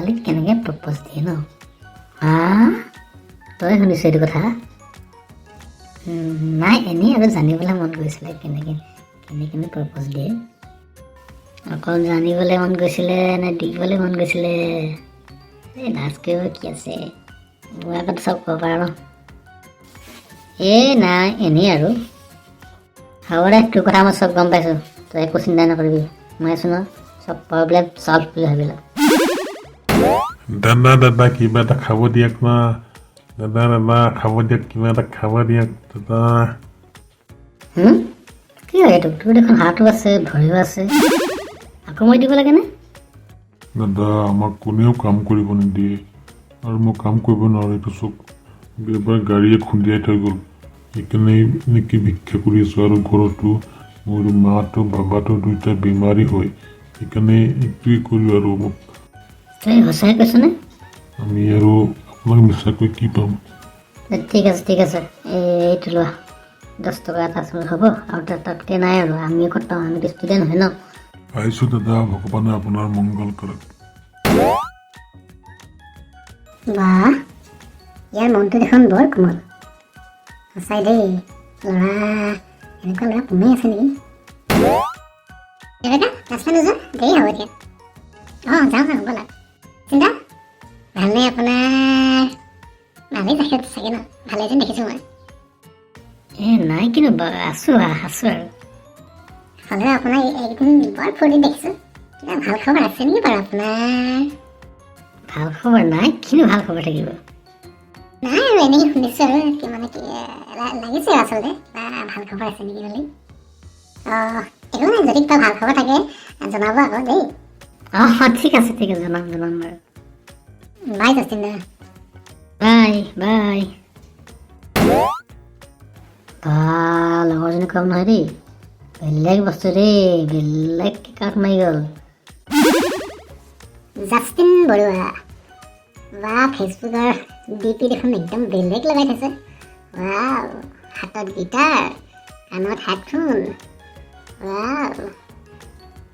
ছোৱালীক কেনেকৈ প্ৰপ'জ দিয়ে ন? হা, তই শুনিছ এইটো কথা? নাই, এনেই আৰু জানিবলৈ মন গৈছিলে, কেনেকৈ কেনেকৈনো প্ৰপ'জ দিয়ে। অকল জানিবলৈ মন গৈছিলে নে দিবলৈ মন গৈছিলে? এই লাজ কৰিব কি আছে? মোৰ আগত চব ক'ব পাৰ ন। এই নাই, এনেই আৰু। হ'ব দে, তোৰ কথা মই চব গম পাইছোঁ। তই একো চিন্তা নকৰিবি, মই আছোঁ ন। চব প্ৰব্লেম চল্ভ বুলি ভাবি ল। দাদা, দাদা, কিবা এটা খাব দিয়ক না। দাদা, দাদা, খাব দিয়ক, কিবা এটা খাব দিয়ক দাদা। হুম? কি হয় এইটো? তোৰ দেখোন হাতো আছে, ভৰিও আছে, আকৌ মই দিব লাগেনে? দাদা, আমাক কোনেও কাম কৰিব নিদিয়ে আৰু মই কাম কৰিব নোৱাৰোঁ। এইটো চব এবাৰ গাড়ীয়ে খুন্দিয়াই থৈ গ'ল, সেইকাৰণে এনেকৈ ভিক্ষা কৰি আছোঁ। আৰু ঘৰতো মোৰ মাটো বাবাটো দুয়োটা বেমাৰী হয়, সেইকাৰণে এইটোৱে কৰোঁ আৰু মোক তই সঁচাই কৈছনে? আমি আৰু আপোনাক মিছাকৈ কি পাম? ঠিক আছে, ঠিক আছে। এইটো লোৱা, 10 টকা এটা আছে, হ'ব আৰু তাতকৈ নাই আৰু। আমিও ক'ত পাওঁ? আমিতো ষ্টুডেণ্ট হয় ন। আহিছোঁ দাদা, ভগৱানে আপোনাৰ মংগল কৰক। বাহ, ইয়াৰ মনটো দেখোন বৰ কোমল। সঁচাই দেই, ল'ৰা এনেকুৱা ল'ৰা কমেই আছে নেকি? ৰেবেকা, ক্লাছলৈ নোযোৱা? দেৰি হ'ব এতিয়া। অঁ, যাওঁ যাওঁ, ব'লা। চিন্তা ভালনে আপোনাৰ? ভালেই চাগে চাগে ন? ভালেই যেন দেখিছোঁ মই। এ নাই, কিনো আছোঁ আছোঁ আৰু। হ'লেও আপোনাক এইকেইদিন বৰ ফূৰ্তি দেখিছোঁ। কিবা ভাল খবৰ আছে নেকি বাৰু আপোনাৰ? ভাল খবৰ নাই, কিনো ভাল খবৰ থাকিব? নাই আৰু, এনেই শুনিছোঁ আৰু কি মানে কি লাগিছে আচলতে, কিবা ভাল খবৰ আছে নেকি বুলি। অঁ, একো নাই, যদি কিবা ভাল খবৰ থাকে জনাব আকৌ দেই। অঁ, ঠিক আছে, ঠিক আছে, জনাম জনাম বাৰু। বাই জাষ্টিন দা। Bye bye. বা, লগৰজনী কম নহয় দেই, বেলেগ বস্তু দেই, বেলেগ কাট মাৰি গ'ল। জাষ্টিন বৰুৱা বা, ফেচবুকৰ ডি পি দেখোন একদম বেলেগ লগাই থৈছে। ৱাও, হাতত গীটাৰ, কাণত হেডফোন, ৱাও,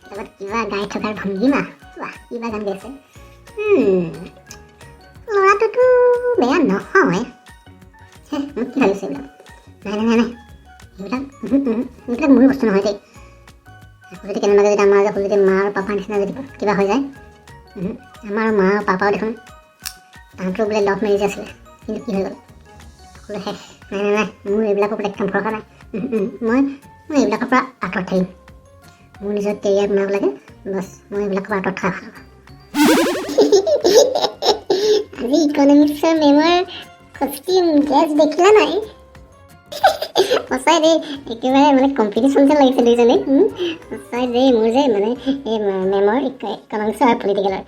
লগত কিবা গাই থকাৰ ভংগীমা। বাহ, কিবা গান গাইছে। ল'ৰাটোতো বেয়া নহয়। হে, মোক কি ভাবিছে এইবিলাক? নাই নাই নাই নাই, এইবিলাক উহু, উহু, এইবিলাক মোৰ বস্তু নহয় দেই। আকৌ যদি কেনেবাকৈ যদি আমাৰ যে যদি মা আৰু পাপাৰ নিচিনা যদি কিবা হৈ যায়। উহু, আমাৰ মা আৰু পাপাও দেখোন তাহাঁতৰো বোলে লভ মেৰেজ আছিলে, কিন্তু কি হৈ গ'ল? সকলো শেষ। নাই নাই নাই, মোৰ এইবিলাকৰ ওপৰত একদম ভৰসা নাই। উহু, উহু, মই মই এইবিলাকৰ পৰা আঁতৰত থাকিম। মোৰ নিজৰ কেৰিয়াৰ বনাব লাগে, বছ। মই এইবিলাকৰ পৰা আঁতৰত থকা ভাল। আজি ইকনমিক্সৰ মেমৰ কষ্টিউম ড্ৰেছ দেখিলা নাই? সঁচাই দেই, একেবাৰে মানে কম্পিটিশ্যন যেন লাগিছে দুইজনী। সঁচাই দেই, মোৰ যে মানে এই মেমৰ ইকনমিক্সৰ আৰু পলিটিকেলৰ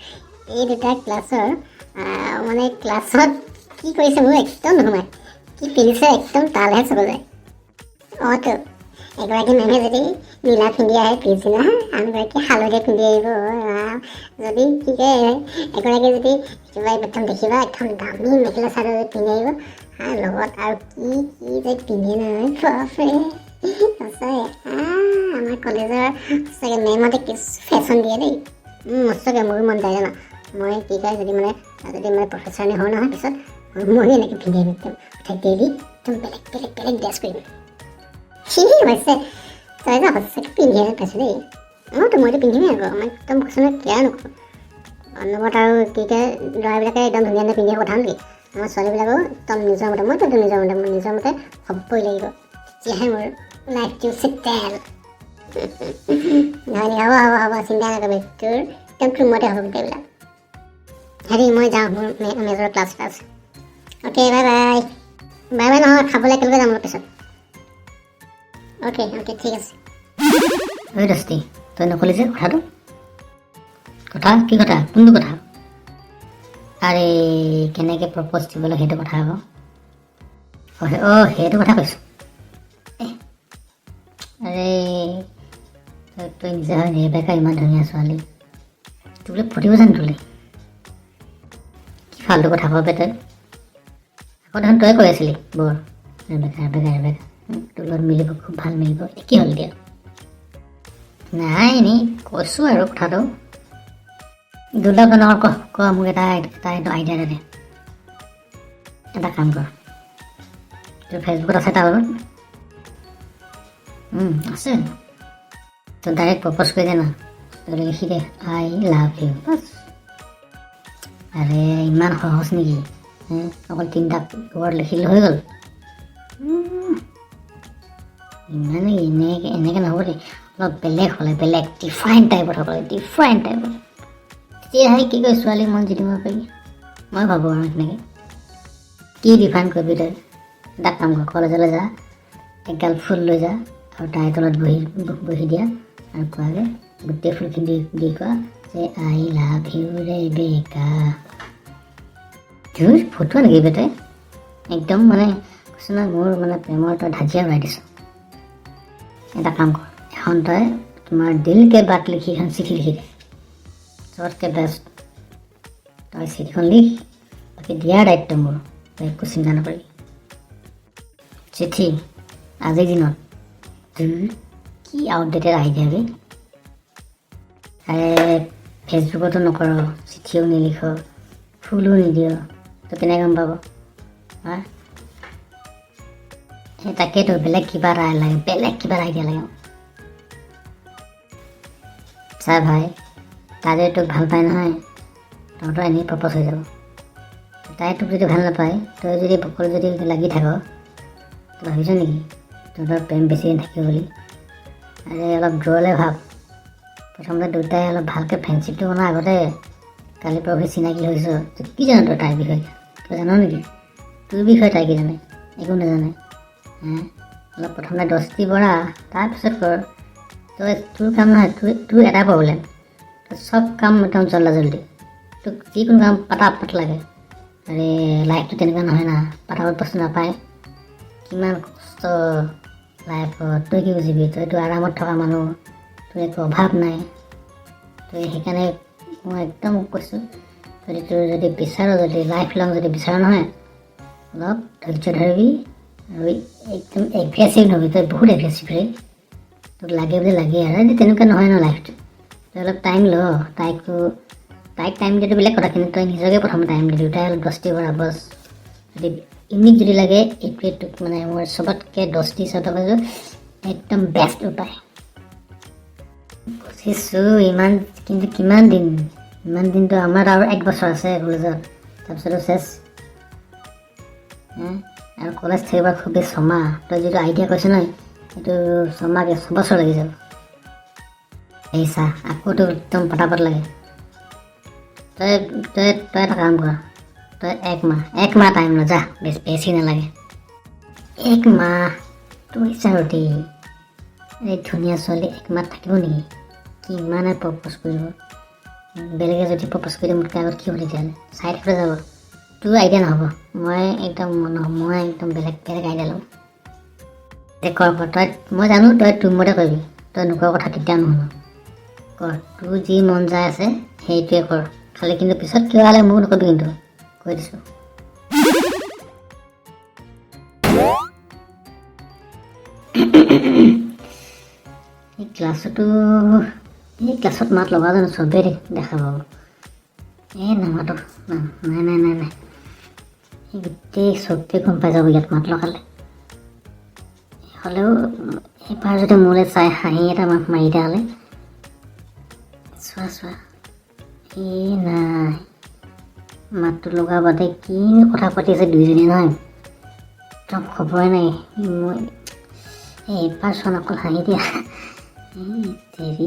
এই দুটা ক্লাছৰ মানে ক্লাছত কি কৰিছে মোৰ একদম নোসোমায়, কি পিন্ধিছে একদম তালৈহে চকু যায়। অঁতো, এগৰাকী মেমে যদি নীলা পিন্ধি আহে, পিছদিনা আনগৰাকী হালধীয়া পিন্ধি আহিব। ৰাম। যদি কি কয়, এগৰাকী যদি কিবা একদম দেখিবা একদম দামী মেখেলা চাদৰ যদি পিন্ধি আহিব আৰু লগত আৰু কি কি যে পিন্ধে নহয়, বাপৰে। সঁচাই আমাৰ কলেজৰ সঁচাকৈ মেমহঁতে কি ফেশ্বন দিয়ে দেই। সঁচাকৈ মোৰো মন যায় জানা। মই কি কয়, যদি মানে প্ৰফেচাৰণী হওঁ নহয় পিছত, ময়ো এনেকৈ পিন্ধি আহিম একদম ডেইলি, একদম বেলেগ বেলেগ বেলেগ ড্ৰেছ কৰিম। কি হৈছে, তই যে সঁচাকৈ পিন্ধি আহি পাইছোঁ দেই। মইতো মইতো পিন্ধিমেই আকৌ, মই একদম কৈছোঁ নহয়, কেয়াৰ নকৰোঁ অনবৰত। আৰু কি কয়, ল'ৰাবিলাকে একদম ধুনীয়া ধুনীয়া পিন্ধি কথা নেকি? আমাৰ ছোৱালীবিলাকো একদম নিজৰ মতে, মইতো একদম নিজৰ মতে, মোৰ নিজৰ মতে হ'বই লাগিব, তেতিয়াহে মোৰ লাইফটো চেটেল নহয় নেকি? হ'ব হ'ব হ'ব, চিন্তা নকৰিবি, তোৰ একদম তোৰ মতে হ'ব গোটেইবিলাক। হেৰি, মই যাওঁ, মোৰ মেজৰ ক্লাছ এটা আছে। Okay, bye bye. Bye bye নহয়, খাবলৈ একেলগে যাম অলপ পিছত। অ'কে অ'কে, ঠিক আছে। ঐ দস্তি, তই নকলি যে কথাটো? কথা? কি কথা? কোনটো কথা? আৰে, কেনেকৈ প্ৰপ'জ দিব লাগে সেইটো কথা আকৌ। অ' সেইটো কথা কৈছোঁ। আৰে, তই তই নিজে হয়, ৰেবেকা ইমান ধুনীয়া ছোৱালী, তোক বোলে ফুটিব জানো তোলে? কি ফাল্টু কথা কবে তই? আকৌ দেখোন তই কৈ আছিলি বৰ, ৰেবেকা ৰেবেকা ৰেবেকা, তোৰ লগত মিলিব, খুব ভাল মিলিব। এতিয়া কি হ'ল এতিয়া? নাই, এনেই কৈছোঁ আৰু কথাটো। দুৰ্লভ জনকৰ ক ক মোক এটা এটা এইটো আইডিয়া এটা দে। এটা কাম কৰ, তোৰ ফেচবুকত আছে তাৰ লগত? আছে। তই ডাইৰেক্ট প্ৰপ'জ কৰি দে না, তই লিখি দে I love you, bus. আৰে ইমান সহজ নেকি হে? অকল তিনিটা ৱৰ্ড লিখিলে হৈ গ'ল? ইমানে এনেকৈ এনেকৈ নহ'ব দেই, অলপ বেলেগ হ'লে, বেলেগ ডিফাৰেণ্ট টাইপত হ'ব লাগে, ডিফাৰেণ্ট টাইপত, তেতিয়াহে কি কয় ছোৱালী মন জিনিব পাৰি, মই ভাবোঁ আৰু সেনেকৈ। কি ডিফাইন কৰিবি তই? এটা কাম কৰ, কলেজলৈ যা, এগাল ফুল লৈ যা আৰু তাইৰ তলত বহি বহি দিয়া আৰু কোৱাগৈ, গোটেই ফুলখিনি দি দি কোৱা যে I love you Rebecca. ধুৰ, ফটোৱা নেকি বে তই? একদম মানে কৈছোঁ নহয়, মোৰ মানে প্ৰেমৰ তই ধাজিয়া উৰাই দিছ। এটা কাম কৰ, এখন তই তোমাৰ दिल के बात লিখি এখন চিঠি লিখি দে, চবতকৈ বেষ্ট। তই চিঠিখন লিখ, বাকী দিয়াৰ দায়িত্ব মোৰ, তই একো চিন্তা নকৰিবি। চিঠি আজিৰ দিনত? ধুৰ, কি আউটডেটেড আইডিয়া বে। আৰে ফেচবুকতো নকৰ, চিঠিও নিলিখ, ফুলো নিদিয়, তই কেনেকৈ গম পাব? হা, এই তাকেতো, বেলেগ কিবা এটা লাগে, বেলেগ কিবা এটা আইডিয়া লাগে। চা ভাই, তাই যদি তোক ভাল পায় নহয়, তহঁতৰ এনেই প্ৰপ'জ হৈ যাব। তাই তোক যদি ভাল নাপায়, তই যদি অকল যদি লাগি থাক, তই ভাবিছ নেকি তহঁতৰ প্ৰেম বেছি দিন থাকিব বুলি? আৰে অলপ দূৰলৈ ভাব। প্ৰথমতে দুটাই অলপ ভালকৈ ফ্ৰেণ্ডশ্বিপটো বনা আগতে। কালি পৰহি চিনাকি হৈছ, তই কি জান তই তাইৰ বিষয়ে? তই জান নেকি? তোৰ বিষয়ে তাই কি জানে? একো নাজানে। হে, অলপ প্ৰথমতে দস্তি বঢ়া, তাৰপিছত কৰ। তই তোৰ কাম নহয়, তোৰ এটা প্ৰব্লেম, তই চব কাম একদম জল্দা জল্দি, তোক যিকোনো কাম পাটাপাট লাগে। আৰে লাইফটো তেনেকুৱা নহয় না, পাটাপাট বস্তু নাপায়। কিমান কষ্ট লাইফত তই কি বুজিবি? তইতো আৰামত থকা মানুহ, তোৰ একো অভাৱ নাই। তই সেইকাৰণে মই একদম কৈছোঁ, যদি তোৰ যদি বিচাৰ, যদি লাইফ লং যদি বিচাৰ নহয়, অলপ ধৈৰ্য ধৰিবি আৰু একদম এগ্ৰেছিভ নহবি। তই বহুত এগ্ৰেছিভ ৰে, তোক লাগে বুলি লাগে আৰু তেনেকুৱা নহয় ন লাইফটো। তই অলপ টাইম ল, তাইকো তাইক টাইম দিয়াটো বেলেগ কথা, কিন্তু তই নিজকে প্ৰথম টাইম দি দুটাই অলপ দস্তি কৰা, বছ। যদি ইউনিক যদি লাগে, এইটোৱে তোক মানে মোৰ চবতকৈ দস্তি চবতকৈ একদম বেষ্ট উপায়। বুজিছোঁ ইমান, কিন্তু কিমান দিন? ইমান দিনটো আমাৰ আৰু এক বছৰ আছে কলেজত, তাৰপিছতো শেষ। হে, আৰু কলেজ থাকিব খুব বেছি 6 মাহ। তই যিটো আইডিয়া কৈছ নহয়, সেইটো 6 মাহ কি 6 বছৰ লাগি যাব। এই চা, আকৌ তোক একদম পটাপট লাগে। তই তই তই এটা কাম কৰ, তই এক মাহ টাইম ল, যা, বেছি বেছি নালাগে, এক মাহ। তোৰ ইচ্ছা আৰু দেই। এই ধুনীয়া ছোৱালী এক মাহ থাকিব নেকি? কিমানে প্ৰপ'জ কৰিব? বেলেগে যদি প্ৰপ'জ কৰি দিয়ে মোতকৈ আগত, কি হ'ব তেতিয়াহ'লে? চাই থাকিবলৈ যাব। তোৰ আইডিয়া নহ'ব, মই একদম মই একদম বেলেগ বেলেগ আইডিয়া ল'ম। দে, কৰ কৰ তই, মই জানো তই তোৰ মতে কৰিবি, তই নোকোৱা কথা কেতিয়াও নুশুন। কৰ, তোৰ যি মন যায় আছে সেইটোৱে কৰ খালি, কিন্তু পিছত কিবা হ'লে মোক নকবি কিন্তু, কৈ দিছোঁ। এই ক্লাছতো, এই ক্লাছত মাত লগা জানো? চবেই দেখা পাব। এই নামাতো, নাই নাই নাই নাই, এই গোটেই চবেই গম পাই যাব ইয়াত মাত লগালে। হ'লেও এইবাৰ যদি মোলৈ চাই হাঁহি এটা মাৰি দিয়া হ'লে। চোৱা চোৱা, এই নাই, মাতটো লগা বাদে কিনো কথা পাতি আছে দুইজনীয়ে নহয়, একদম খবৰে নাই। মই এই এইবাৰ চোন অকল হাঁহি দিয়া। এই তেৰি,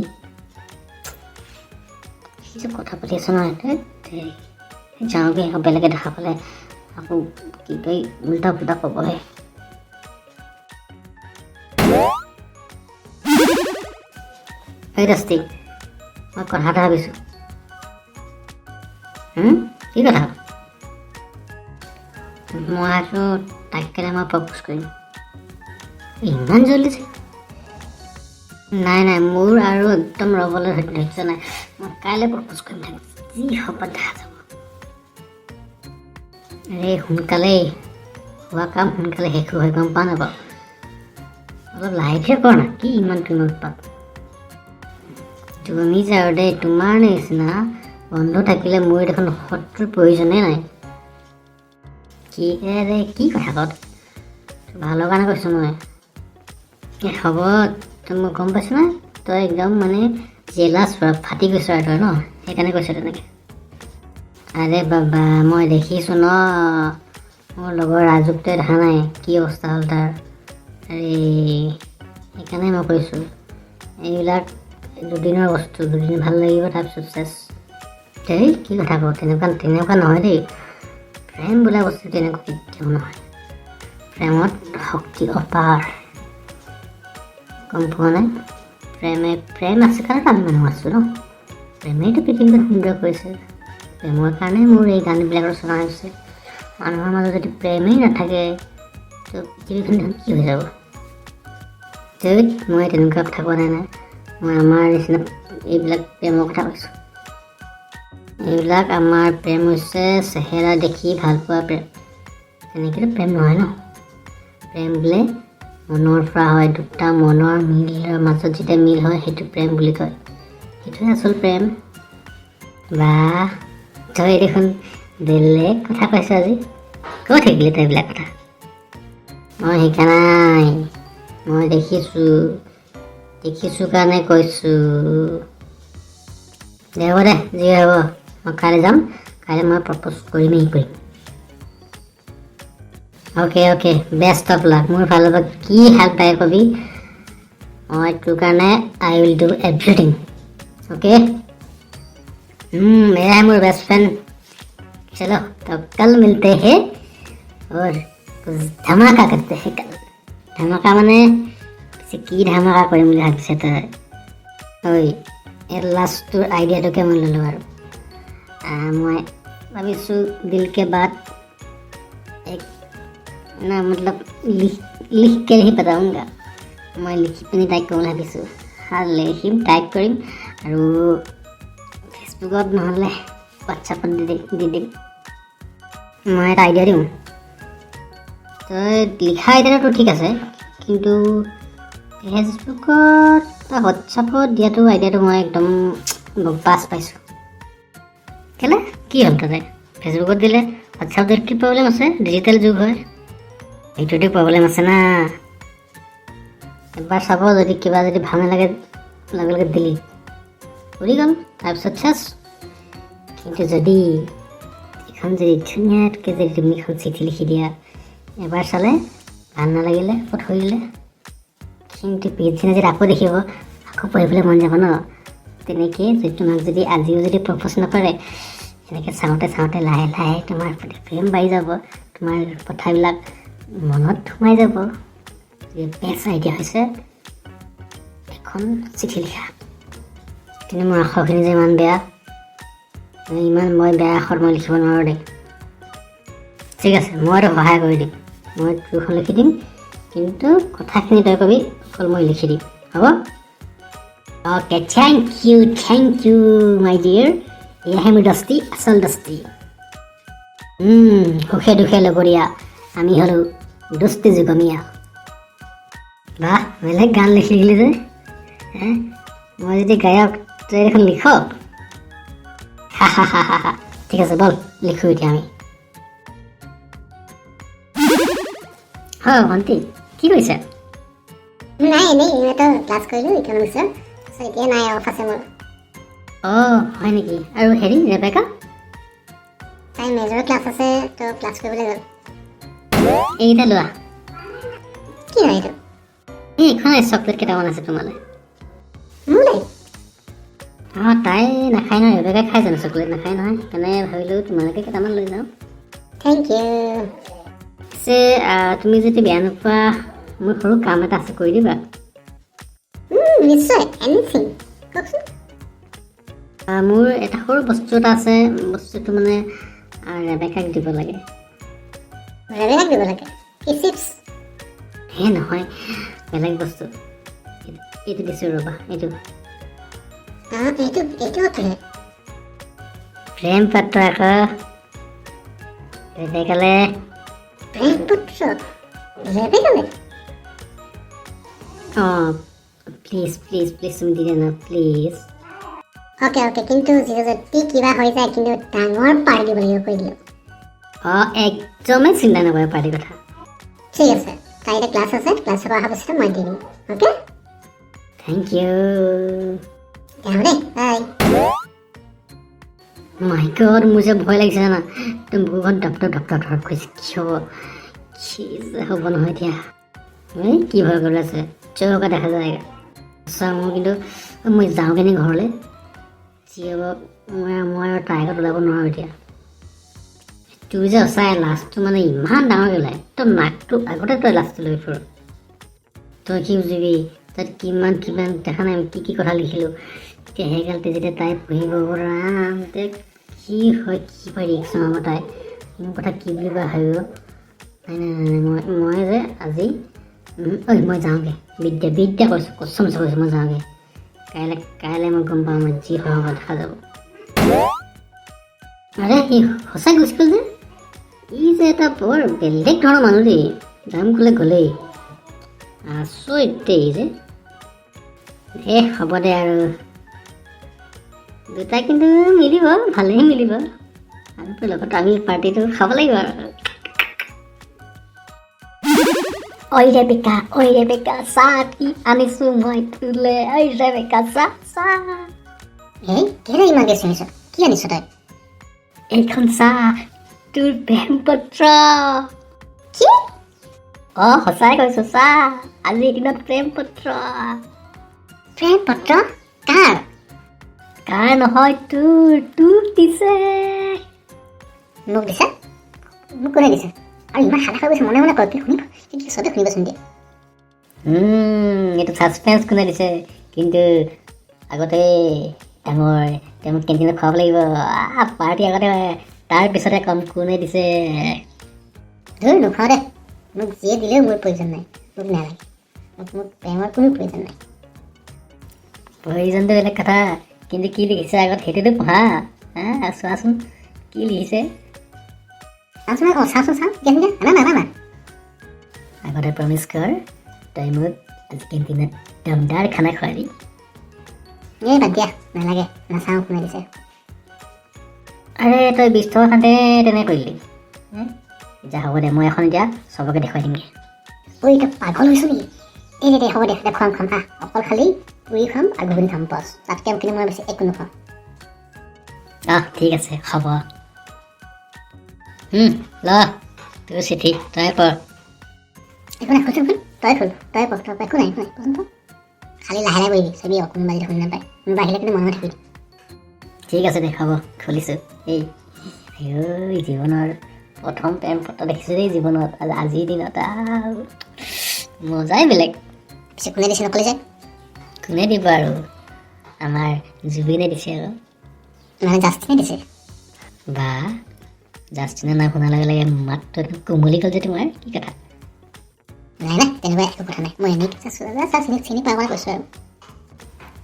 কি যে কথা পাতি আছে নহয়, ধেৎ তেৰি। যাওঁগৈ, আকৌ বেলেগে দেখা পালে আকৌ কি কয় উল্টা পুল্টা ক'বহে। এই দস্তি, মই কথা এটা ভাবিছোঁ। কি কথা? মই আৰু তাইক কেনে মই প্ৰপ'জ কৰিম। ইমান জল্দি যে? নাই নাই, মোৰ আৰু একদম ৰ'বলৈ ধৈৰ্য নাই। মই কাইলৈ প্ৰপ'জ কৰিম তাইক, যি হ'ব দেখা যাব। আৰে সোনকালেই হোৱা কাম সোনকালে শেষ হয়, গম পাওঁ নাপাওঁ? অলপ লাহে ধীৰে কৰ না, কি ইমান তোমাৰ উৎপাত? তুমি যে আৰু দেই, তোমাৰ নিচিনা বন্ধু থাকিলে মোৰ দেখোন শত্ৰুৰ প্ৰয়োজনেই নাই। কি ৰে, কি কথা কওঁ? ভালৰ কাৰণে কৈছোঁ মই। এই হ'ব, তই মই গম পাইছোঁ নহয়, তই একদম মানে জেলাছ পুৰা ফাটি গৈছ আৰু তই ন, সেইকাৰণে কৈছ তেনেকৈ। আৰে বাবা, মই দেখিছোঁ ন, মোৰ লগৰ ৰাজুক তই দেখা নাই কি অৱস্থা হ'ল তাৰ? আৰে সেইকাৰণে মই কৈছোঁ, এইবিলাক দুদিনৰ বস্তু, দুদিন ভাল লাগিব, তাৰপিছত চেচ। দেই, কি কথা কওঁ? তেনেকুৱা তেনেকুৱা নহয় দেই। প্ৰেম বোলা বস্তু তেনেকুৱা কেতিয়াও নহয়। প্ৰেমত শক্তি অপাৰ, গম পোৱা নাই? প্ৰেমে, প্ৰেম আছে কাৰণে আমি মানুহ আছোঁ ন। প্ৰেমেইতো পৃথিৱীখন সুন্দৰ কৰিছে। প্ৰেমৰ কাৰণে মোৰ এই গানবিলাক ৰচনা হৈছে। মানুহৰ মাজত যদি প্ৰেমেই নাথাকে, তো পৃথিৱীখন দেখোন কি হৈ যাব? ধেইত, মই তেনেকুৱা কথা কোৱা নাই। নাই, মই আমাৰ নিচিনা এইবিলাক প্ৰেমৰ কথা কৈছোঁ। এইবিলাক আমাৰ প্ৰেম হৈছে চেহেৰা দেখি ভাল পোৱা প্ৰেম। তেনেকৈতো প্ৰেম নহয় ন। প্ৰেম বোলে মনৰ পৰা হয়। দুটা মনৰ মিলৰ মাজত যেতিয়া মিল হয়, সেইটো প্ৰেম বুলি কয়। সেইটোৱে আচল প্ৰেম। বাহ, তই দেখোন বেলেগ কথা কৈছ আজি। ক'ত শিকিলি তই এইবিলাক কথা? মই শিকা নাই, মই দেখিছোঁ। দেখিছোঁ কাৰণে কৈছোঁ। দে, হ'ব দে, যি হ'ব। মই কাইলৈ যাম। কাইলৈ মই প্ৰপ'জ কৰিমেই কৰিম। Okay okay, best of luck. মোৰ ফালৰ পৰা কি হেল্প লাগে কবি। মই তোৰ কাৰণে I will do everything, okay? এয়াই মোৰ বেষ্ট ফ্ৰেণ্ড। चलो तो कल मिलते हैं और कुछ धमाका करते हैं कल। धमाका মানে পিছে কি ধামাকা কৰিম বুলি ভাবিছে তই? ঐ, এই লাষ্টটোৰ আইডিয়াটোকে মই ল'লোঁ আৰু মই ভাবিছোঁ दिल के बात एक ना मतलब लिख लिख के ही बताऊँगा। মই লিখি পিনি তাইক ক'ম বুলি ভাবিছোঁ আৰু লিখিম, টাইপ কৰিম আৰু ফেচবুকত নহ'লে হোৱাটছআপত দি দিম, দি দিম। মই এটা আইডিয়া দিওঁ। তই লিখা আইডিয়াটো ঠিক আছে, কিন্তু ফেচবুকত বা হোৱাটছআপত দিয়াটো আইডিয়াটো মই একদম বাছ পাইছোঁ। কেলে, কি হ'ল তাতে? ফেচবুকত দিলে, হোৱাটছআপ দিলে কি প্ৰব্লেম আছে? ডিজিটেল যুগ হয়, সেইটোতে প্ৰব্লেম আছে না? এবাৰ চাব, যদি কিবা যদি ভাল নালাগে, লগে লগে ডিলিট কৰি গ'ল, তাৰপিছত চেচ। কিন্তু যদি এখন যদি ধুনীয়াকৈ যদি তুমি এখন চিঠি লিখি দিয়া, এবাৰ চালে, ভাল নালাগিলে আকৌ থৈ দিলে, কিন্তু পিছদিনা যদি আকৌ দেখিব, আকৌ পঢ়িবলৈ মন যাব ন। তেনেকৈ যদি তোমাক যদি আজিও যদি প্ৰপ'জ নকৰে, সেনেকৈ চাওঁতে চাওঁতে লাহে লাহে তোমাৰ প্ৰতি প্ৰেম বাঢ়ি যাব, তোমাৰ কথাবিলাক মনত সোমাই যাব। বেষ্ট আইডিয়া হৈছে এখন চিঠি লিখা। কিন্তু মোৰ আখৰখিনি যে ইমান বেয়া, ইমান মই বেয়া আখৰ মই লিখিব নোৱাৰোঁ দেই। ঠিক আছে, মই তোক সহায় কৰি দিম। মই তোৰখন লিখি দিম, কিন্তু কথাখিনি তই কবি অকল, মই লিখি দিম, হ'ব? Okay, thank you, thank you my dear. এয়াহে মোৰ দস্তি, আচল দস্তি। সুখে দুখে লগৰীয়া আমি হ'লোঁ দোস্তি যুগমীয়া। বাহ, বেলেগ গান লিখি দিলি যে হে। মই যদি গায়ক, তই দেখোন লিখক। হা হা হা হা। ঠিক আছে, বল লিখোঁ এতিয়া আমি। হয় ভণ্টি, কি কৰিছা? নাই, এনেই এইমাত্ৰ ক্লাছ কৰিলোঁ ইকনমিক্সৰ। তাৰপিছত এতিয়া নাই, অফ আছে মোৰ। অঁ, হয় নেকি? আৰু হেৰি, ৰেবেকা? তাই মেজৰ ক্লাছ আছে, তো ক্লাছ কৰিবলৈ গ'ল। এইকেইটা লোৱা। কি হয় এইটো? এই এখন চকলেট কেইটামান আছে তোমালৈ। মোলৈ? অঁ, তাই নাখায় নহয়। ৰেবেকাই খাই জানো চকলেট? নাখায় নহয়। সেইকাৰণে ভাবিলোঁ তোমালোকে কেইটামান লৈ যাওঁ। Thank you. পিছে তুমি যদি বেয়া নোপোৱা, মোৰ সৰু কাম এটা আছে, কৰি দিবা? নিশ্চয়, এনিথিং, কওকচোন। মোৰ এটা সৰু বস্তু এটা আছে। বস্তুটো মানে ৰেবেকাক দিব লাগে। ৰেবেকাক দিব লাগে? কি, চিপছ? হে নহয়, বেলেগ বস্তু। এইটো দিছোঁ ৰ'বা, এইটো। অঁ, এইটো এইটো কি হয়? প্ৰেম পত্ৰ আকৌ ৰেবেকালে। প্ৰেম পত্ৰ ৰেবেকালে? অঁ, প্লিজ প্লিজ প্লিজ, তুমি দি দিয়া না, প্লিজ। অ'কে অ'কে, কিন্তু যদি কিবা হৈ যায় কিন্তু ডাঙৰ পাৰ্টি দিব লাগিব, কৈ দিলোঁ। অঁ, একদমেই চিন্তা নকৰে পাৰ্টিৰ কথা। ঠিক আছে, কাইলৈ ক্লাছ আছে, ক্লাছৰ পৰা অহাৰ পিছতে মই দি দিম। অ'কে। Thank U. যাওঁ দেই, বাই। মাই গড, মোৰ যে ভয় লাগিছে জানা, একদম বুকুখন ধপ ধপ ধপ ধপ ধপ কৰিছে। কি হ'ব, কি যে হ'ব নহয় এতিয়া। এই কি ভয় কৰি আছে, চৌকা দেখা যায়। সঁচা মোৰ কিন্তু, মই যাওঁ কেনে ঘৰলৈ, যি হ'ব। মই আৰু তাইৰ আগত ওলাব নোৱাৰোঁ এতিয়া। তোৰ যে সঁচাই লাজটো মানে ইমান ডাঙৰকৈ ওলায়, তই নাকটো আগতে তই লাজটো লৈ ফুৰ। তই কি বুজিবি? তাত কিমান কিমান দেখা নাই, কি কি কথা লিখিলোঁ। এতিয়া সেইগালতে যেতিয়া তাই পঢ়িব, ৰাম, তে কি হয়, কি বা ৰিয়েকশ্যন হ'ব, তাই মোৰ কথা কি বুলি বা ভাবিব। নাই নাই নাই, মই যে আজি ঐ মই যাওঁগৈ। বিদ্যা বিদ্যা কৈছোঁ, কচমছে কৈছোঁ, মই যাওঁগৈ। কাইলৈ মই গম পাওঁ, মই যি হয় হ'ব দেখা যাব। আৰে সি সঁচাই গুচি গ'ল যে। ই যে এটা বৰ বেলেগ ধৰণৰ মানুহ দেই, যাম ক'লে গ'লেই। আচৰিত দেই ই যে। এ হ'ব দে আৰু, দুটা কিন্তু মিলিব, ভালেই মিলিব। আৰু তোৰ লগত আমি পাৰ্টিটো খাব লাগিব আৰু। ঐ ৰেবেকা, ঐ ৰেবেকা, চাহ কি আনিছোঁ মই তোলে। ঐ ৰেবেকা, চাহ চাহ। এই কেলৈ ইমানকৈ চিঞৰিছ? কি আনিছ তই? এইখন চাহ, তোৰ প্ৰেম পত্ৰ। কি? অঁ, সঁচাই কৈছোঁ, চাহ, আজিৰ দিনত প্ৰেম পত্ৰ। প্ৰেম পত্ৰ কাৰ? কাৰ নহয়, তোৰ, তোক দিছে। মোক দিছে? মোক কোনে দিছে? আৰু ইমান সাদা হৈ গৈছে, মনে মনে কয় কি শুনিব, কি চবে শুনিবচোন দিয়ে। এইটো ছাছপেঞ্চ কোনে দিছে। কিন্তু আগতে ডাঙৰ তেওঁ মোক কেণ্টিনত খুৱাব লাগিব পাৰ্টি আগতে, তাৰপিছতে ক'ম কোনে দিছে। ধুৰ, নোখাওঁ দে। মোক যিয়ে দিলেও মোৰ প্ৰয়োজন নাই, মোক নালাগে, মোক প্ৰেমৰ কোনো প্ৰয়োজন নাই। প্ৰয়োজনটো বেলেগ কথা, কিন্তু কি লিখিছে আগত সেইটোতো পঢ়া। হা, চোৱাচোন কি লিখিছে। চাওঁচোন, অঁ চাওঁচোন, চাওঁ দিয়া, আনা না আনা। আগতে প্ৰমিছ কৰ, তই মোক আজি কেণ্টিনত দমদাৰ খানা খোৱাবি। এই বাদ দিয়া, নালাগে, নাচাওঁ কোনে দিছে। আৰে তই 20 টকা খাওঁতে তেনে কৰিলি। যা হ'ব দে, মই এখন এতিয়া চবকে দেখুৱাই দিমগৈ। ঐ তই পাগল হৈছ নেকি? এই দে, হ'ব দে, দে খুৱাম খুৱাম। আহ, অকল খালি পুৰি খাম আৰু ঘুগুনি খাম, বছ, তাতকৈ কিন্তু মই বেছি একো নাখাওঁ। আহ ঠিক আছে, হ'ব। ল তোৰ চিঠি তই পঢ়। একো নাই, খুলচোন খুল, তই খুল, তই পঢ়, তই একো নাই, একো নাই, কচোন তই খালি লাহে লাহে বহিবি, চাবি আকৌ কোনোবা যদি শুনি নাপায়, কোনোবা আহিলে কিন্তু মনে থাকিবি। ঠিক আছে দে, হ'ব, খুলিছোঁ। এই ঐ, জীৱনৰ প্ৰথম প্ৰেম পত্ৰ দেখিছোঁ দেই জীৱনত, আজিৰ দিনত আৰু মজাই বেলেগ। পিছে কোনে দিছে নকলি যে? কোনে দিব আৰু, আমাৰ জুবিনে দিছে আৰু। মানে জাষ্টিনে দিছে? বা, জাষ্টিনৰ নাম শুনাৰ লগে লগে মাতটো একদম কোমলি গ'ল যে তোমাৰ, কি কথা? নাই নাই, তেনেকুৱা একো কথা নাই, মই এনেই চিনি পাওঁ কাৰণে কৈছোঁ আৰু।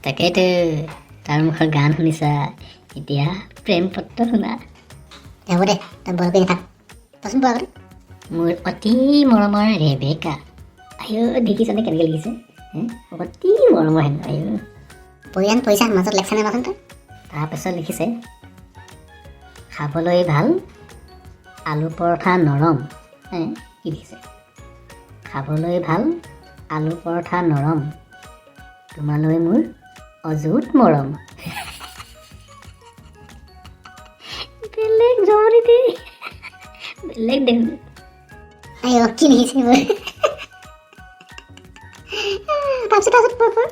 তাকেইতো, তাৰ মুখৰ গান শুনিছা, এতিয়া প্ৰেম পত্ৰ শুনা। হ'ব দে, তই বল কৰি নাথাক, কচোন পোৱা আগতে। মোৰ অতি মৰমৰ ৰেবেকা। আইঅ, দেখিছানে কেনেকৈ লিখিছে? অতি মৰমৰ হেনো, আইঅ। পৰিয়ান পইচা মাজত লেকচাৰ নামাচোন তই। তাৰপিছত লিখিছে, খাবলৈ ভাল আলু পৰঠা নৰম। কি লিখিছে? খাবলৈ ভাল আলু পৰঠা নৰম, তোমালৈ মোৰ অযুত মৰম। বেলেগ জমনি দেই, বেলেগ দেখোন। আইঅ, কি লিখিছে এইবোৰ? তাৰপিছত পঢ় পঢ়।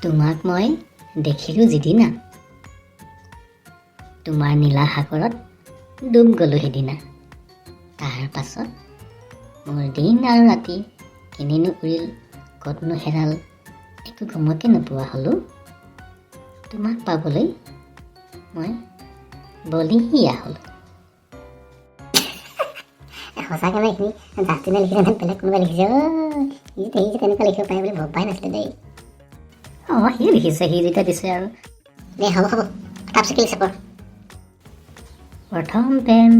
তোমাক মই দেখিলোঁ যিদিনা, তোমাৰ নীলা সাগৰত ডুব গ'লোঁ সিদিনা। তাৰ পাছত মোৰ দিন আৰু ৰাতি কেনেনো উৰিল, ক'তনো হেৰাল, একো গমকে নোপোৱা হ'লোঁ। তোমাক পাবলৈ মই বলিয়া হ'লোঁ। সঁচাকৈ মানে এইখিনি জাষ্টিনে লিখিছে নে বেলেগ কোনোবাই লিখিছে? অ' ই যে তেনেকুৱা লিখিব পাৰে বুলি ভবাই নাছিলোঁ দেই। অঁ, সি লিখিছে, সি যেতিয়া দিছে আৰু। দে হ'ব হ'ব, তাৰপিছত কি লিখিছে পঢ়। প্ৰথম প্ৰেম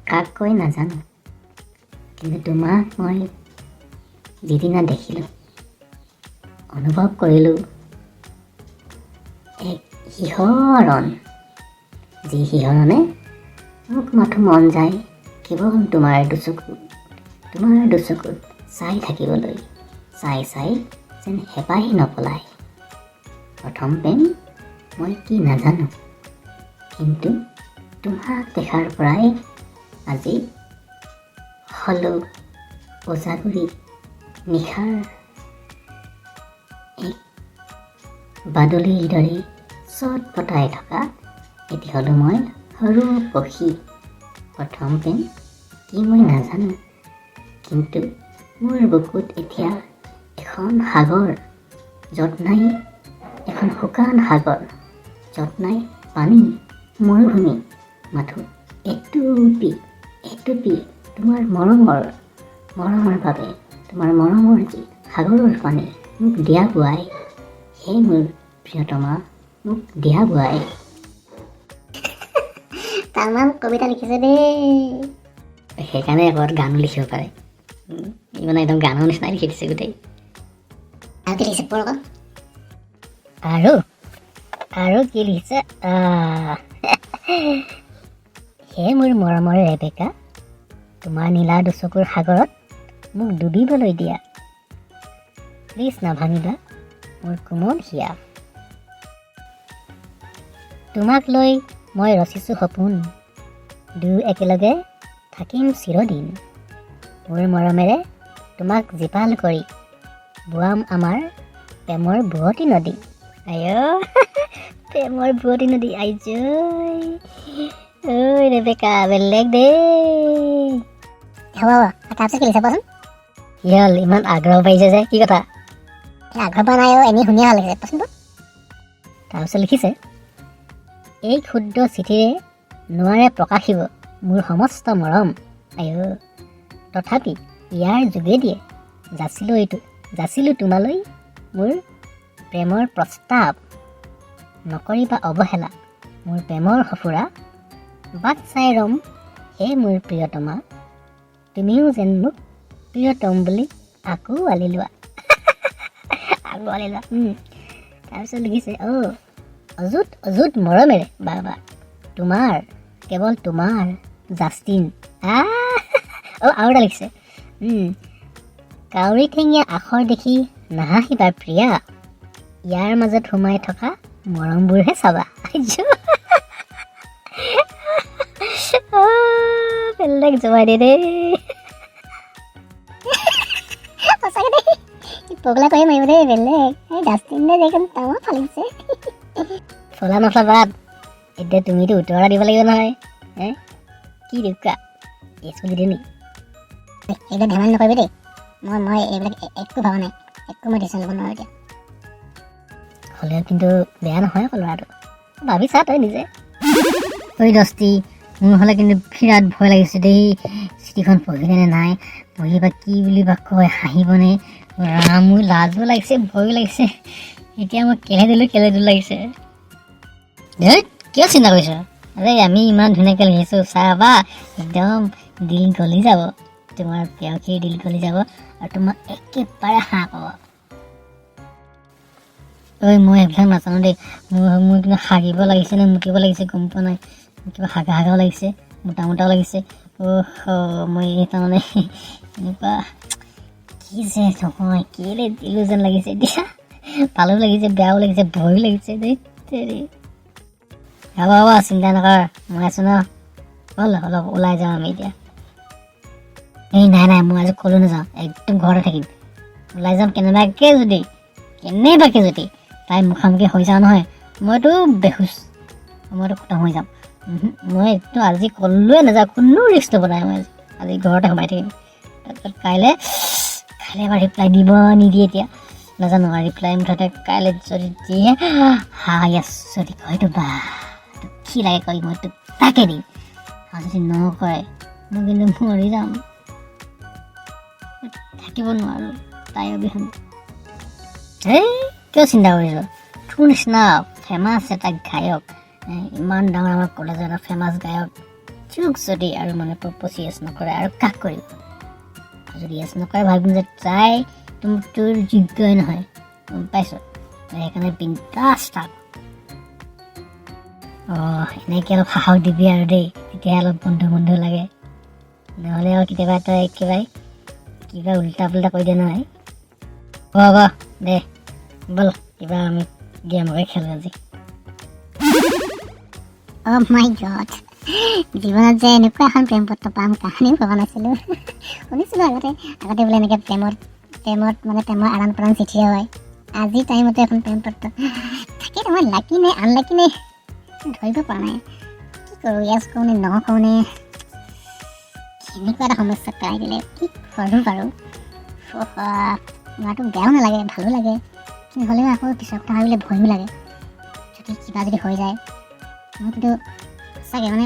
কাক কৈ নাজানো, কিন্তু তোমাক মই যিদিনা দেখিলোঁ, অনুভৱ কৰিলোঁ এক শিহৰণ, যি শিহৰণে মোক মাথো মন যায় কেৱল তোমাৰ দুচকুত, তোমাৰ দুচকুত চাই থাকিবলৈ, চাই চাই যেন হেঁপাহে নপলায়। প্ৰথম প্ৰেম মই কি নাজানো, কিন্তু তোমাক দেখাৰ পৰাই আজি হ'লো উজাগৰী নিশাৰ এক বাদুলিৰ দৰে চটফটাই থকা এটি হ'লো মই সৰু পক্ষী। প্ৰথম প্ৰেম কি মই নাজানো, কিন্তু মোৰ বুকুত এতিয়া এখন সাগৰ, য'ত নাই এখন শুকান সাগৰ, য'ত নাই পানী, মৰুভূমি, মাথো এটুপি এটুপি তোমাৰ মৰমৰ, মৰমৰ বাবে, তোমাৰ মৰমৰ যি সাগৰৰ পানী মোক দিয়া বোৱাই, হে মোৰ প্ৰিয়তমা, মোক দিয়া বোৱাই। তামাম কবিতা লিখিছে দেই। সেইকাৰণে ক'ৰবাত গানো লিখিব পাৰে। ই মানে একদম গানৰ নিচিনাই লিখি দিছে গোটেই। আৰু কি লিখিছে পঢ় আকৌ। আৰু আৰু কি লিখিছে? হে মোৰ মৰমৰ ৰেবেকা, তোমাৰ নীলা দুচকুৰ সাগৰত মোক ডুবিবলৈ দিয়া, প্লিজ নাভাঙিবা মোৰ কোমল হিয়া। তোমাক লৈ মই ৰচিছোঁ সপোন, দুয়ো একেলগে থাকিম চিৰদিন। মোৰ মৰমেৰে তোমাক জীপাল কৰি বোৱাম আমাৰ প্ৰেমৰ বোৱতী নদী। আই, প্ৰেমৰ বোৱতী নদী, আইজৈ ঐ ৰেবেকা, বেলেগ দেই। হ'ব হ'ব, তাৰপিছত কি লিখিছে কোৱাচোন? কি হ'ল, ইমান আগ্ৰহ পাইছে যে, কি কথা? এই আগ্ৰহ পোৱা নাই অ', এনেই শুনিয়ে ভাল লাগিছে, কোৱাচোন তো। তাৰপিছত লিখিছে, এই ক্ষুদ্ৰ চিঠিৰে নোৱাৰে প্ৰকাশিব মোৰ সমস্ত মৰম, আই, তথাপি ইয়াৰ যোগেদিয়ে যাচিলোঁ এইটো, যাচিলোঁ তোমালৈ মোৰ প্ৰেমৰ প্ৰস্তাৱ। নকৰিবা অৱহেলা মোৰ প্ৰেমৰ সঁফুৰা, বাট চাই ৰম হে মোৰ প্ৰিয়তমা, তুমিও যেন মোক প্ৰিয়তম বুলি আকোৱালি লোৱা, আকোৱালি লোৱা। তাৰপিছত লিখিছে, অ' অযুত অযুত মৰমেৰে বা বা তোমাৰ, কেৱল তোমাৰ জাষ্টিন। অ' আৰু এটা লিখিছে, কাউৰী ঠেঙীয়া আখৰ দেখি নাহাঁহিবা প্ৰিয়া, ইয়াৰ মাজত সোমাই থকা মৰমবোৰহে চাবা। বেলেগ জমাই দিয়ে দেই। সঁচাকৈ দেই, পগলা কৰি মাৰিব দেই, বেলেগ। এই ডাষ্টবিন দেখোন তামাম ফালিছে। ফলা নফলা বাদ, এতিয়া তুমিতো উত্তৰ এটা দিব লাগিব নহয়। হে কি দিওঁ য়েছ বুলি দিওঁ নেকি? এইবিলাক ধেমালি নকৰিবি দেই, মই এইবিলাক একো ভবা নাই, একো মই ডিচিশ্যন ল'ব নোৱাৰোঁ এতিয়া। হ'লেও কিন্তু বেয়া নহয় আকৌ ল'ৰাটো, ভাবি চা তই নিজে। ঐ দস্তি, মোৰ হ'লে কিন্তু বিৰাট ভয় লাগিছে দেই। চিঠিখন পঢ়িলে নে নাই, পঢ়ি বা কি বুলি বা কয়, হাঁহিবনে? ৰাম, মোৰ লাজো লাগিছে, ভয়ো লাগিছে। এতিয়া মই কেলে দিলোঁ কেলে দিলোঁ লাগিছে। ধেই, কিয় চিন্তা কৰিছ? আৰে আমি ইমান ধুনীয়াকৈ লিখিছোঁ, চাবা একদম দিল গলি যাব, তোমাৰ প্ৰেয়সীৰ দিল গলি যাব আৰু তোমাক একেবাৰে হাঁহ পাব। ঐ মই সেইবিলাক নাজানো দেই, মোৰ কিবা হাগিব লাগিছে নে মুতিব লাগিছে গম পোৱা নাই, কিবা হাগা হাগাও লাগিছে, মোটা মোটাও লাগিছে। অ' মই তাৰমানে এনেকুৱা কি যে নহয়, কেলৈ দিলোঁ যেন লাগিছে এতিয়া। ভালো লাগিছে, বেয়াও লাগিছে, ভয়ো লাগিছে দেই। তেৰি হ'ব হ'ব, চিন্তা নকৰ, মই আছোঁ ন। ব'ল অলপ ওলাই যাওঁ আমি এতিয়া। এই নাই নাই, মই আজি ক'লৈ নাযাওঁ, একদম ঘৰতে থাকিম। ওলাই যাম কেনেবাকৈ যদি, কেনেবাকৈ যদি তাই মুখামুখি হৈ যাওঁ নহয়, মইতো বেহুচ, মইতো খতম হৈ যাম। মই একদম আজি ক'লৈয়ে নাযাওঁ, কোনো ৰিস্ক ল'ব নাই মই আজি। আজি ঘৰতে সোমাই থাকিম। তাৰপিছত কাইলৈ এবাৰ ৰিপ্লাই দিব নিদিয়ে এতিয়া নাজানো আৰু। ৰিপ্লাই মুঠতে কাইলৈ যদি দিয়ে, হা য়েছ যদি কয়তো বা তোক কি লাগে কয়, মই তোক তাকে দিম। আৰু যদি নকৰে মই কিন্তু মৰি যাম, থাকিব নোৱাৰোঁ তাই অবিহনে। এই কিয় চিন্তা কৰিছ? তোৰ নিচিনা ফেমাছ এটা গায়ক, ইমান ডাঙৰ ডাঙৰ কলেজৰ এটা ফেমাছ গায়ক, তোক যদি আৰু মানে প্ৰপ'জ য়েছ নকৰে আৰু কাক কৰিব? আৰু যদি য়েছ নকৰে ভাবিম যে তাই তোৰ যোগ্যই নহয়, গম পাইছ? তই সেইকাৰণে বিন্দাছ থাক। অঁ, এনেকৈ অলপ সাহস দিবি আৰু দেই, তেতিয়াহে অলপ বন্ধু বন্ধু লাগে। নহ'লে আৰু কেতিয়াবা তই একেবাৰে কিবা উল্টা পুল্টা কৰি দিয়ে নহয়। হ'ব হ'ব দে, ব'ল কিবা আমি গেমকে খেলোঁ আজি। অ' মাই গড, জীৱনত যে এনেকুৱা এখন প্ৰেম পত্ৰ পাম কাহানিও ভবা নাছিলোঁ। শুনিছিলোঁ আগতে আগতে বোলে এনেকৈ প্ৰেমত প্ৰেমত মানে প্ৰেমৰ আদান প্ৰদান চিঠিয়ে হয়। আজিৰ টাইমতে এখন প্ৰেম পত্ৰ তাকে মই লাকি নে আনলাকি নে ধৰিব পৰা নাই। কি কৰোঁ, য়েছ কওঁ নে ন কওঁ নে? কেনেকুৱা এটা সমস্যাত পেলাই দিলে। কি কৰোঁ বাৰু? ল'ৰাটো বেয়াও নালাগে, ভালো লাগে, কিন্তু হ'লেও আকৌ পিছৰ কথা ভাবিলে ভয়ো লাগে, যদি কিবা যদি হৈ যায়। মই কিন্তু সঁচাকৈ মানে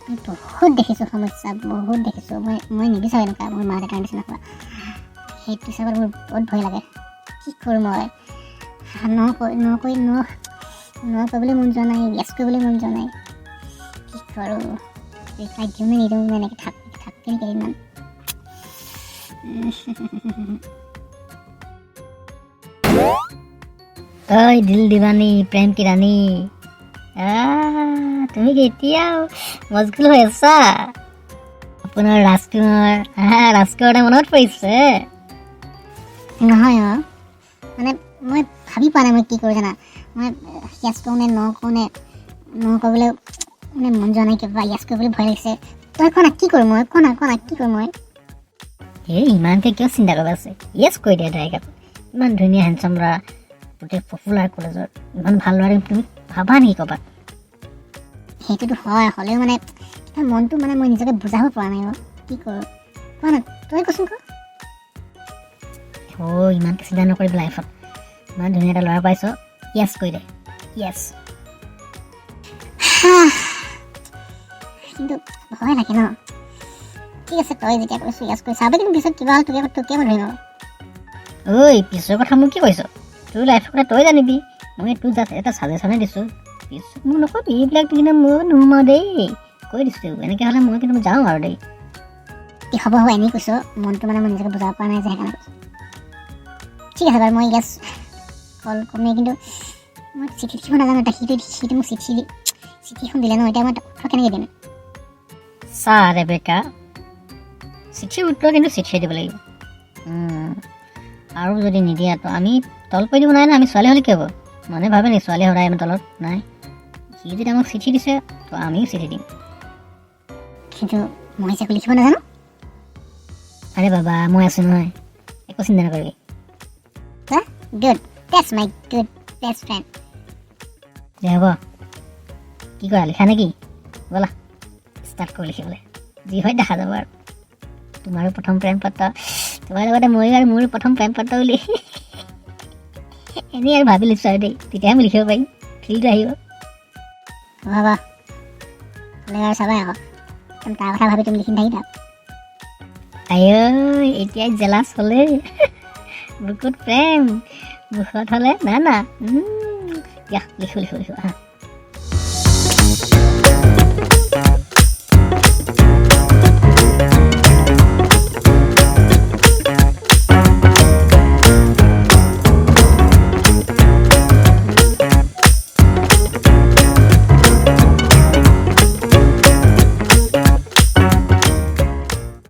মই বহুত দেখিছোঁ সমস্যা, বহুত দেখিছোঁ। মই নিবিচাৰোঁ এনেকুৱা মোৰ মা দেউতাৰ নিচিনা হোৱা। সেইটো হিচাপত মোৰ বহুত ভয় লাগে। কি কৰোঁ মই? ন কৈ ন কৈ ন ন কৰিবলৈ মন যোৱা নাই, য়েছ কৰিবলৈ মন যোৱা নাই। কি কৰোঁ? ৰিপ্লাই দিওঁ নে নিদিওঁ নে এনেকৈ থাক থাক কেইদিনমান? ঐ দিল দিৱানী, প্ৰেম কি ৰাণী, তুমি কি এতিয়াও মজগুল হৈ আছা? আপোনাৰ ৰাজকুমাৰ, ৰাজকুমাৰ মনত পৰিছে? নহয় অঁ, মানে মই ভাবি পোৱা নাই মই কি কৰোঁ জানা। মই য়েছ কওঁ নে ন কওঁ নে? ন কৰিবলৈ মানে মন যোৱা নাই, কিবা য়েছ কৰিবলৈ ভয় লাগিছে। তই ক না, কি কৰোঁ মই? ক না, ক না, কি কৰোঁ মই? এই ইমানকৈ কিয় চিন্তা কৰিব আছে? য়েছ কৈ দিয়া ডাইৰেক্ট আকৌ। ইমান ধুনীয়া হেণ্ডচাম ল'ৰা, গোটেই পপুলাৰ কলেজৰ, ইমান ভাল ল'ৰা, তুমি ভাবা নেকি ক'ৰবাত? সেইটোতো হয়, হ'লেও মানে কিবা মনটো মানে মই নিজকে বুজাব পৰা নাই অ'। কি কৰোঁ কোৱা না, তই কচোন ক। অ', ইমানকৈ চিন্তা নকৰিবি লাইফত। ইমান ধুনীয়া এটা ল'ৰা পাইছ, য়েছ কৈ দে, য়েছ। কিন্তু ভয় লাগে ন। ঠিক আছে, তই যেতিয়া কৈছ য়েছ কৰি চাবি, কিন্তু পিছত কিবা হ'ল তোকে তোকে মই ধৰিম আৰু। ঐ, পিছৰ কথা মোক কি কৈছ? তোৰ লাইফৰ কথা তই জানিবি। মই তোক জাষ্ট এটা ছাজেশ্যনে দিছোঁ। পিছত মোক নকবি এইবিলাক, কিন্তু মই নোসোমাওঁ দেই, কৈ দিছোঁ। এনেকৈ হ'লে মই কিন্তু যাওঁ আৰু দেই। কি হ'ব হ'ব, এনেই কৈছোঁ। মনটো মানে মই নিজকে বুজাব পৰা নাই যে, সেইকাৰণে কৈছোঁ। ঠিক আছে বাৰু, মই য়েছ কল কমেই, কিন্তু মই চিঠি লিখিব নাজানো। এটা সিটো সিটো মোক চিঠিখন দিলে ন, এতিয়া মই উত্তৰ কেনেকৈ দিম? চা ৰেবেকা, চিঠিৰ উত্তৰ কিন্তু চিঠিয়ে দিব লাগিব। আৰু যদি নিদিয়া তো আমি তল কৰি দিব নাই না। আমি ছোৱালী হ'লে কি হ'ব? মানুহে ভাবে নেকি ছোৱালী সদায় আমি তলত? নাই, সি যদি আমাক চিঠি দিছে তো আমিও চিঠি দিম। কিন্তু মই যে একো লিখিব নাজানো। আৰে বাবা, মই আছোঁ নহয়, একো চিন্তা নকৰিবি। Good, that's my good best friend. দে হ'ব, কি কৰা, লিখা নেকি? ব'লা ষ্টাৰ্ট কৰোঁ লিখিবলৈ। যি হয় দেখা যাব আৰু। তোমাৰো প্ৰথম প্ৰেম পত্ৰ, তোমাৰ লগতে ময়ো আৰু মোৰ প্ৰথম প্ৰেম পত্ৰ বুলি এনেই আৰু ভাবি লৈছোঁ আৰু দেই, তেতিয়াহে মই লিখিব পাৰিম, ফিলটো আহিব। হ'ব, হ'লে আৰু চাবা আকৌ, একদম তাৰ কথা ভাবি তুমি লিখি নাথাকিবা। আই, এতিয়াই জেলাছ হ'লে বুকুত প্ৰেম, মুখত হ'লে না না। দিয়া, লিখোঁ লিখোঁ লিখোঁ, আহা।